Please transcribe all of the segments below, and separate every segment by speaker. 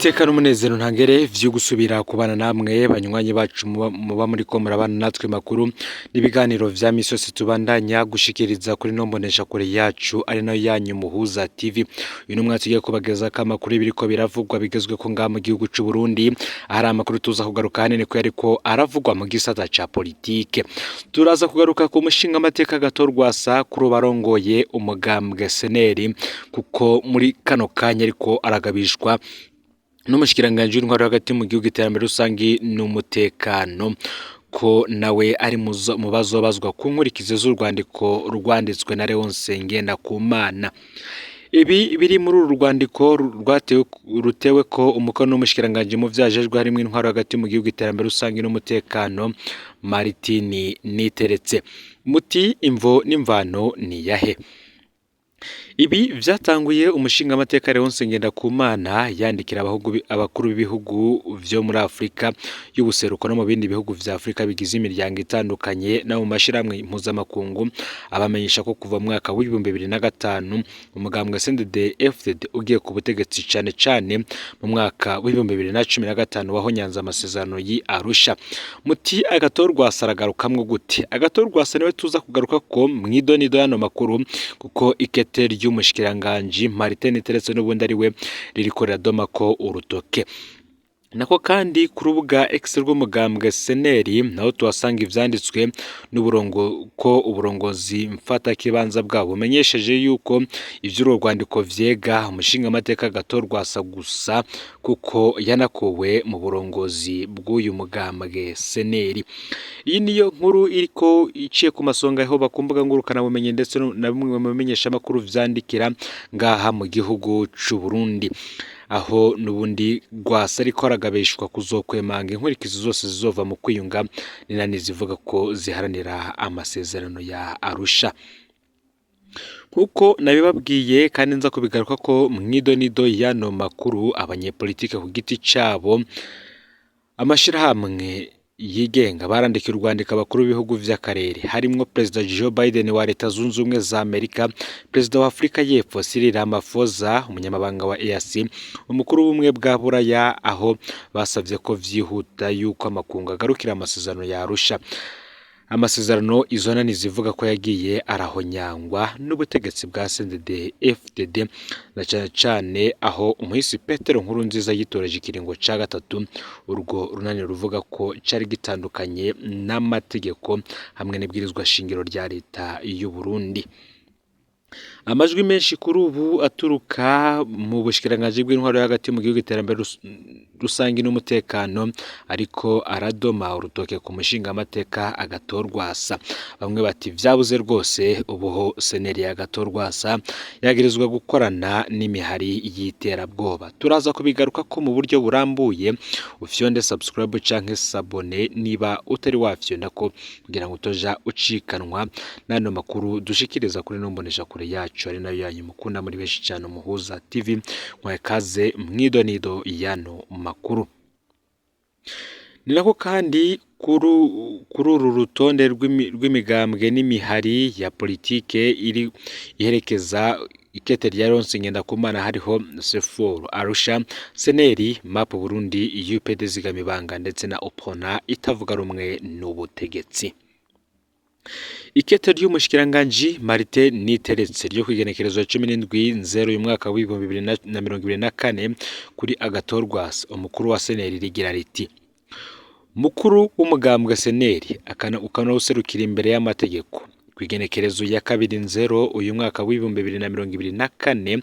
Speaker 1: Niteka n'umunezero ntangere vyo gusubira kubana namwe banywanyi bacu muba muriko murabana natwe makuru n'ibiganiro vya misi yose tubandanya gushikiriza kuri no mboneshakure yacu ari nayo yanyu Muhuza TV. Uyu ni umwanya tugiye kubagezako amakuru y'ibiriko biravugwa bigezweko ngaha mu gihugu c'u Burundi, ahari amakuru tuza kugaruka ahanini ko yariko aravugwa mu gisata ca politike. Turaza kugaruka ku mushingamateka Agathon Rwasa kuri ubu arongoye umugambwe SNL, kuko muri kano kanya ariko aragabishwa n'umushikiranganji w'intwaro hagati mu gihugu, iterambere rusangi n'umutekano, ko nawe ari mu bazobazwa ku nkurikizi z'urwandiko rwanditswe na Leonce Ngendakumana. Ibi biri muri uru rwandiko rutewe ko umukono n'umushikiranganji mu vyajejwe harimwo intwaro hagati mu gihugu, iterambere rusangi n'umutekano, Martin Niteretse. Muti imvo n'imvano ni yahe? Ibi vyatanguye umushingamateka Leonce Ngendakumana yandikira abakuru b'ibihugu vyo muri Afrika y'ubuseruko no mu bindi bihugu vya Afrika bigize imiryango itandukanye no mu mashirahamwe mpuzamakungu, abamenyesha ko kuva mu mwaka w'2005 umugambwe CNDD FDD ugiye ku butegetsi, cane cane mu mwaka w'2015 wahonyanze amasezerano y'i Arusha. Muti Agathon Rwasa aragarukamwo gute? Agathon Rwasa niwe tuza kugaruka ko mw'idonido y'ano makuru, kuko ikete ry'umushikiranganji Martin Niteretse n'ubundi ari we ririko riradomako urutoke. Nako kandi ku rubuga X rw'umugambwe SNL naho tuhasanga ivyanditswe n'uburongo ko uburongozi mfatakibanza bwabo bumenyesheje yuko ivy'urwo rwandiko vyega umushingamateka Agathon Rwasa gusa, kuko yanakuwe mu burongozi bw'uyu mugambwe SNL. Iyi niyo nkuru iriko iciye ku masonga aho ku mbuga ngurukanabumenyi ndetse na bimwe mu bimenyeshamakuru vyandikira ngaha mu gihugu c'u Burundi, aho n'ubundi Rwasa ariko aragabishwa kuzokwemanga inkurikizi zose zizova mu kwiyunga n'inani zivuga ko ziharanira amasezerano ya Arusha. Nkuko nabibabwiye kandi nza kubigaruka ko mw'idonido y'ano makuru, abanyepolitike ku giti cabo, amashirahamwe yigenga barandikiye urwandiko abakuru b'ibihugu vy'akarere, harimwo Perezida Joe Biden wa Leta Zunze Ubumwe za Amerika, Perezida wa Afurika y'Epfo Cyril Ramaphosa, umunyamabanga wa EAC, umukuru w'ubumwe bwa Buraya, aho basavye ko vyihuta yuko amakungu agarukira amasezerano ya Arusha, amasezerano izo nani zivuga ko yagiye arahonyangwa n'ubutegetsi bwa CNDD FDD, na cane cane aho umuhisi Petero Nkurunziza yitoreje ikiringo ca gatatu, urwo runani ruvuga ko cari gitandukanye n'amategeko hamwe n'ibwirizwa shingiro rya leta y'u Burundi. Amajwi menshi kuri ubu aturuka mu bushikiranganji bw'intwaro yo hagati mu gihugu, iterambere rusangi n'umutekano, ariko aradoma urutoke ku mushingamateka Agathon Rwasa. Bamwe bati vyabuze rwose, ubuho SNL ya Agathon Rwasa yagirizwa gukorana n'imihari y'iterabwoba. Turaza kubigaruka ko mu buryo burambuye. Ufyonde subscribe canke s'abonner niba utari wafyonda ko, kugira ngo utoja ucikanwa n'ano makuru dushikiriza kuri no mboneshakure yacu ari nayo yanyu mukunda muri benshi cyane, Umuhuza TV. Mwaye kaze mw'idonido y'ano makuru. Ni nako kandi kuri uru rutonde rw'imigambwe n'imihari ya politike iri iherekeza ikete rya Leonce Ngendakumana hariho Sefor Arusha, SNL, MAP Burundi, UPD Zigamibanga ndetse na Opona itavuga rumwe n'ubutegetsi. Ikete ry'umushikiranganji Martin Niteretse ryo kwigenekerezo 17/0 uyu mwaka w'2024 kuri Agathon Rwasa, umukuru wa SNL, rigira riti: "Mukuru w'umugambwe SNL ukanawuserukira imbere y'amategeko, kw'igenekerezo ya 2/0 uyu mwaka w'2024,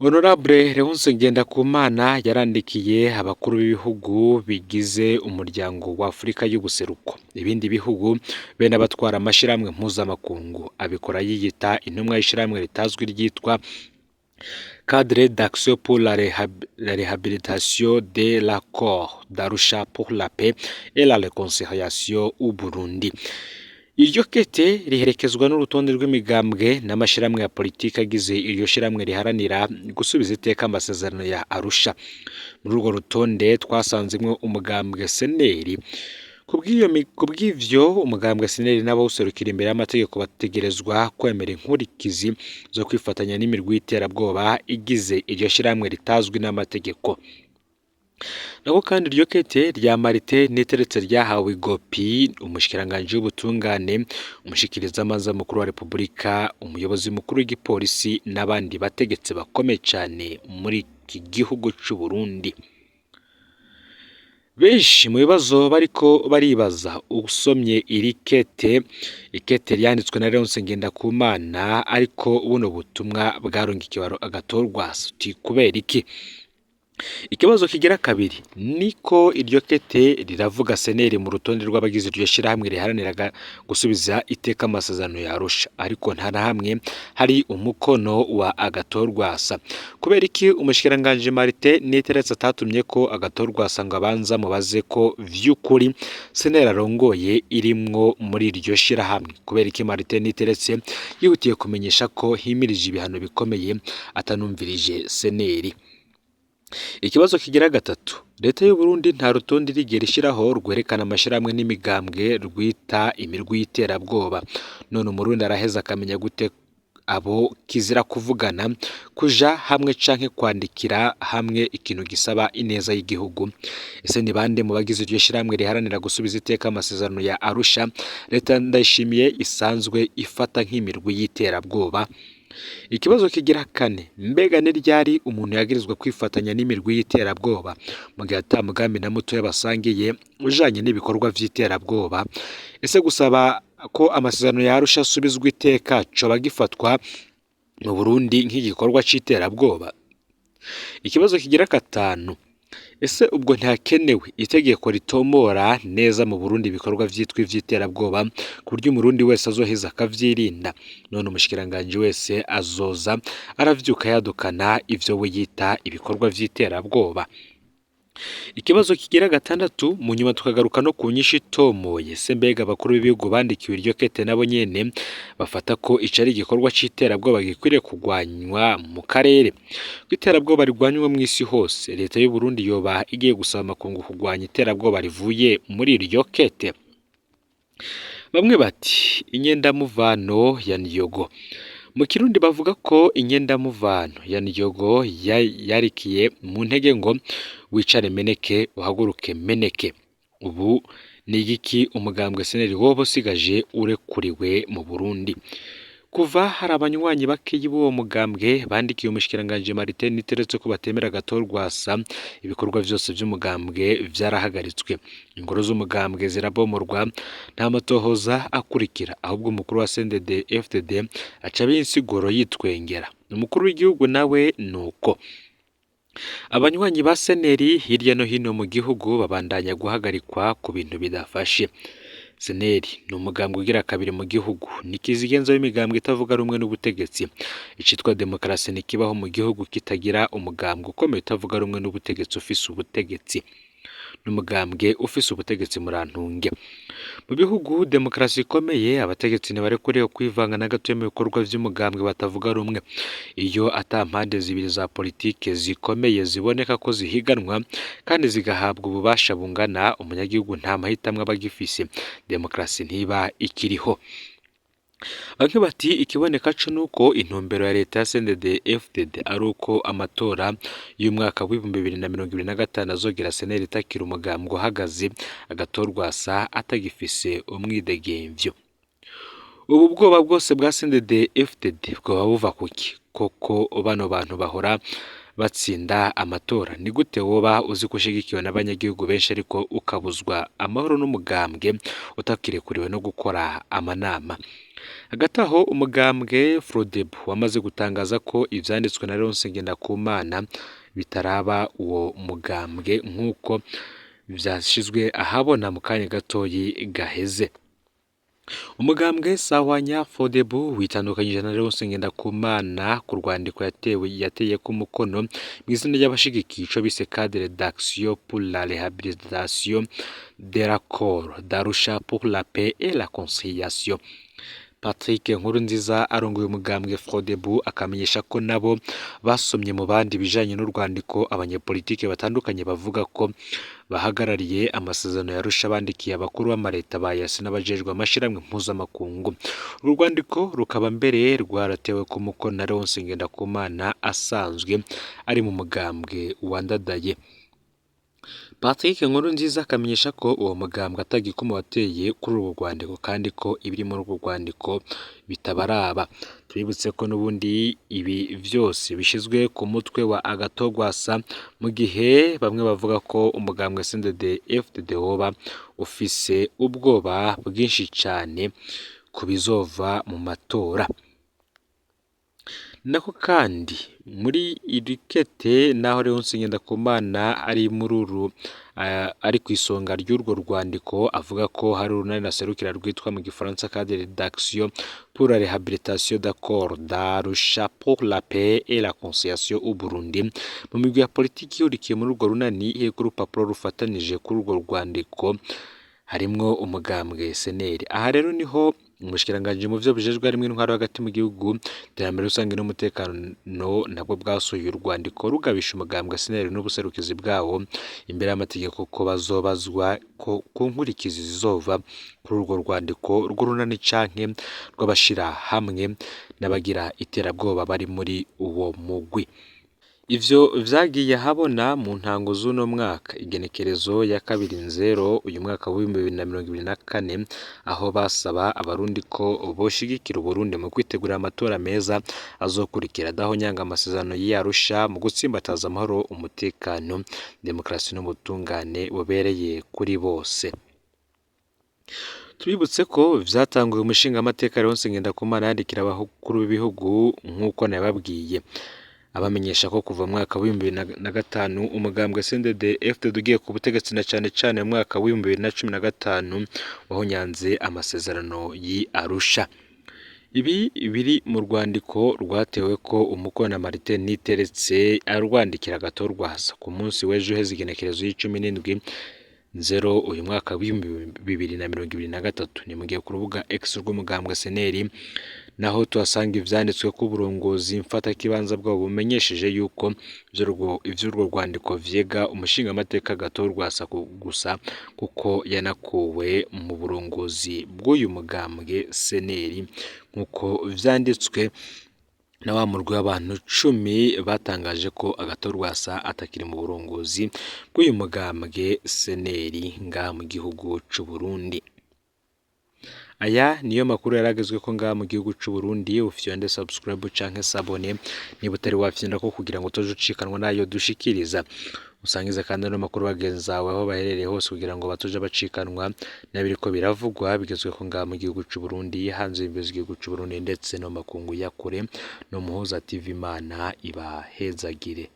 Speaker 1: Honorable Leonce Ngendakumana yarandikiye abakuru b'ibihugu bigize umuryango wa Afurika y'ubuseruko, ibindi bihugu, bene abatwara amashirahamwe mpuzamakungu, abikora yiyita intumwa y'ishirahamwe ritazwi ryitwa Cadre d'action pour la réhabilitation de l'accord d'Arusha pour la paix et la réconciliation au Burundi. Iryo kete riherekezwa n'urutonde rw'imigambwe n'amashirahamwe ya politiki agize iryo shirahamwe riharanira gusubiza iteka amasezerano ya Arusha. Muri urwo rutonde twasanzemwo umugambwe SNL. Kubw'ivyo umugambwe SNL n'abawuserukira imbere y'amategeko bategerezwa kwemera inkurikizi zo kwifatanya n'imirwi y'iterabwoba igize iryo shirahamwe ritazwi n'amategeko. Nako kandi iryo kete rya Martin Niteretse ryahawe igopi umushikiranganji w'ubutungane, umushikirizamanza mukuru wa Repubulika, umuyobozi mukuru w'igipolisi n'abandi bategetsi bakomeye cane muri iki gihugu c'u Burundi. Benshi mu bibazo bariko baribaza usomye iri kete, ikete ryanditswe na Leonce Ngendakumana, ariko buno butumwa bwarungikiwe agatorwa uti kubera iki? Ikibazo kigira kabiri niko iryo kete riravuga SNL mu rutonde rw'abagize iryo shirahamwe riharanira gusubiza iteka amasezerano ya Arusha, ariko nta na hamwe hari umukono wa Agathon Rwasa. Kubera iki umushikiranganji Martin Niteretse atatumye ko Agathon Rwasa ngo abanza mubaze ko vy'ukuri SNL arongoye irimwo muri iryo shirahamwe? Kubera iki Martin Niteretse yihutiye kumenyesha ko himirije ibihano bikomeye atanumvirije SNL? Ikibazo kigira gatatu, leta y'u Burundi nta rutonde irigera ishiraho rwerekana amashirahamwe n'imigambwe rwita imirwi y'iterabwoba. None umurundi araheza akamenya gute abo kizira kuvugana, kuja hamwe canke kwandikira hamwe ikintu gisaba ineza y'igihugu? Ese ni bande mu bagize iryo shirahamwe riharanira gusubiza iteka amasezerano ya Arusha leta Ndayishimiye isanzwe ifata nk'imirwi y'iterabwoba? Ikibazo kigira kane, mbega ni ryari umuntu yagirizwa kwifatanya n'imirwi y'iterabwoba mu gihe ata mugambi na mutoya basangiye ujanye n'ibikorwa vy'iterabwoba? Ese gusaba ko amasezerano ya Arusha asubizwa iteka coba gifatwa mu Burundi nk'igikorwa c'iterabwoba? Ikibazo kigira gatanu, ese ubwo ntihakenewe itegeko ritomora neza mu Burundi ibikorwa vyitwa ivy'iterabwoba ku buryo umurundi wese azoheza akavyirinda? None umushikiranganji wese azoza aravyuka yadukana ivyo we yita ibikorwa vy'iterabwoba? Ikibazo kigira gatandatu, mu nyuma tukagaruka no ku nyishu itomoye, se mbega abakuru b'ibihugu bandikiwe iryo kete nabo nyene bafata ko ico ari igikorwa c'iterabwoba gikwiriye kugwanywa mu karere? Ko iterabwoba rigwanywa mw'isi hose, leta y'u Burundi yoba igiye gusaba amakungu kugwanya iterabwoba rivuye muri iryo kete? Bamwe bati inyendamuvano ya Niyogo. Mu Kirundi bavuga ko inyendamuvano ya Niyogo yarikiye mu ntege ngo wicare meneke uhaguruke meneke. Ubu ni igiki umugambwe SNL woba usigaje urekuriwe mu Burundi? Kuva hari abanywanyi bakeyi b'uwo mugambwe bandikiye umushikiranganji Martin Niteretse ko batemera Agathon Rwasa, ibikorwa vyose vy'umugambwe vyarahagaritswe, ingoro z'umugambwe zirabomorwa, nta matohoza akurikira, ahubwo umukuru wa CNDD FDD aca abiha insiguro yitwengera. Umukuru w'igihugu nawe nuko. Abanywanyi ba SNL hirya no hino mu gihugu babandanya guhagarikwa ku bintu bidafashe. SNL ni umugambwe ugira kabiri mu gihugu, ni kizigenza w'imigambwe itavuga rumwe n'ubutegetsi. Icitwa demokarasi ntikibaho mu gihugu kitagira umugambwe ukomeye utavuga rumwe n'ubutegetsi ufise ubutegetsi. N'umugambwe ufise ubutegetsi, murantunge. Mu bihugu demokarasi ikomeye, abategetsi ntibarekuriwe kwivanga na gato mu bikorwa vy'umugambwe batavuga rumwe. Iyo ata mpande zibiri za politike zikomeye ziboneka ko zihiganwa kandi zigahabwa ububasha bungana, umunyagihugu nta mahitamwo aba agifise, demokarasi ntiba ikiriho. Bamwe bati ikiboneka co nuko intumbero ya leta ya CNDD FDD ari uko amatora y'umwaka w'2025 azogera SNL itakiri umugambwe uhagaze, Agathon Rwasa atagifise umwidegemvyo. Ubu bwoba bwose bwa CNDD FDD bwoba buva kuki? Koko bano bantu bahora batsinda amatora, ni gute woba uzi ko ushigikiwe n'abanyagihugu benshi ariko ukabuzwa amahoro n'umugambwe utakirekuriwe no gukora amanama? Hagati aho umugambwe Frodebu wamaze gutangaza ko ivyanditswe na Leonce Ngendakumana bitaraba uwo mugambwe nk'uko vyashizwe ahabona mu kanya gatoyi gaheze. Umugambwe Sahwanya Frodebu witandukanyije na Leonce Ngendakumana ku rwandiko yateyeko umukono mw'izina ry'abashigikiye ico bise cadre d'action pour la réhabilitation de l'accord d'Arusha pour la paix et la conciliation. Patrick Nkurunziza arongoye umugambwe Frodebu akamenyesha ko nabo basomye mu bandi ibijanye n'urwandiko abanyepolitike batandukanye bavuga ko bahagarariye amasezerano yarusha bandikiye abakuru b'amareta ba yasi n'abajejwe amashirahamwe mpuzamakungu. Urwo rwandiko rukaba mbere rwaratewe ku mukono na Leonce Ngendakumana asanzwe ari mu mugambwe wandadaye. Patrick Nkurunziza akamenyesha ko uwo mugambwe atagikuma wateye kuri urwo rwandiko kandi ko ibiri muri urwo rwandiko bitabaraba. Tubibutse ko n'ubundi ibi vyose bishizwe ku mutwe wa Agathon Rwasa mu gihe bamwe bavuga ko umugambwe CNDD FDD woba ufise ubwoba bwinshi cane ku bizova mu matora. Nako kandi muri iri kete naho Leonce Ngendakumana ari muri uru ari kw'isonga ry'urwo rwandiko avuga ko hari urunani aserukira rwitwa mu gifaransa cadre d'action pour la réhabilitation d'accord d'Arusha pour la paix et la conciliation au Burundi. Mu migwi ya politiki ihurikiye muri urwo runani iriko urupapuro rufatanije kuri urwo rwandiko harimwo umugambwe SNL. Aha rero niho umushikiranganji mu vyo bujejwe harimwo intwaro hagati mu gihugu, iterambere rusange n'umutekano nabwo bwasohoye urwandiko rugabisha umugambwe SNL n'ubuserukizi bwawo imbere y'amategeko ko bazobazwa ko ku nkurikizi zizova kuri urwo rwandiko rw'urunani canke rw'abashira hamwe n'abagira iterabwoba bari muri uwo mugwi. Ivyo vyagiye ahabona mu ntango z'uno mwaka, igenekerezo ya 2 nzero uyu mwaka w'2024, aho basaba abarundi ko boshigikira Uburundi mu kwitegurira amatora meza azokurikira adahonyanga amasezerano y'i Arusha mu gutsimbataza amahoro, umutekano, demokarasi n'ubutungane bubereye kuri bose. Tubibutse ko vyatanguye umushingamateka Leonce Ngendakumana yandikira abakuru b'ibihugu nk'uko nababwiye, abamenyesha ko kuva mu mwaka w'2005 umugambwe CNDD FDD ugiye ku butegetsi na cane cane mu mwaka w'2015 wahonyanze amasezerano y'i Arusha. Ibi biri mu rwandiko rwatewe ko umukono na Martin Niteretse arwandikira Agathon Rwasa ku munsi w'ejo uheze igenekerezo y'17 nzero uyu mwaka w'2023. Ni mu gihe ku rubuga X rw'umugambwe SNL naho tuhasanga ivyanditswe ko uburongozi mfatakibanza bwabo bumenyesheje yuko ivy'urwo rwandiko vyega umushingamateka Agathon Rwasa gusa kuko yanakuwe mu burongozi bw'uyu mugambwe SNL nk'uko vyanditswe na wa murwi w'abantu 10 batangaje ko Agathon Rwasa atakiri mu burongozi bw'uyu mugambwe SNL ngaha mu gihugu c'u Burundi. Aya niyo makuru yaragezweko ngaha mu gihugu c'u Burundi. Ufyonde subscribe canke s'abonner niba utari wafyonda ko kugira ngo utoje ucikanwa nayo dushikiriza. Usangize kandi ano makuru bagenzi bawe aho baherereye hose kugira ngo batoje bacikanwa n'abiriko biravugwa bigezweko ngaha mu gihugu c'u Burundi, hanze y'imbibe z'igihugu c'u Burundi ndetse no makungu ya kure. No Muhuza TV, Imana ibahezagire.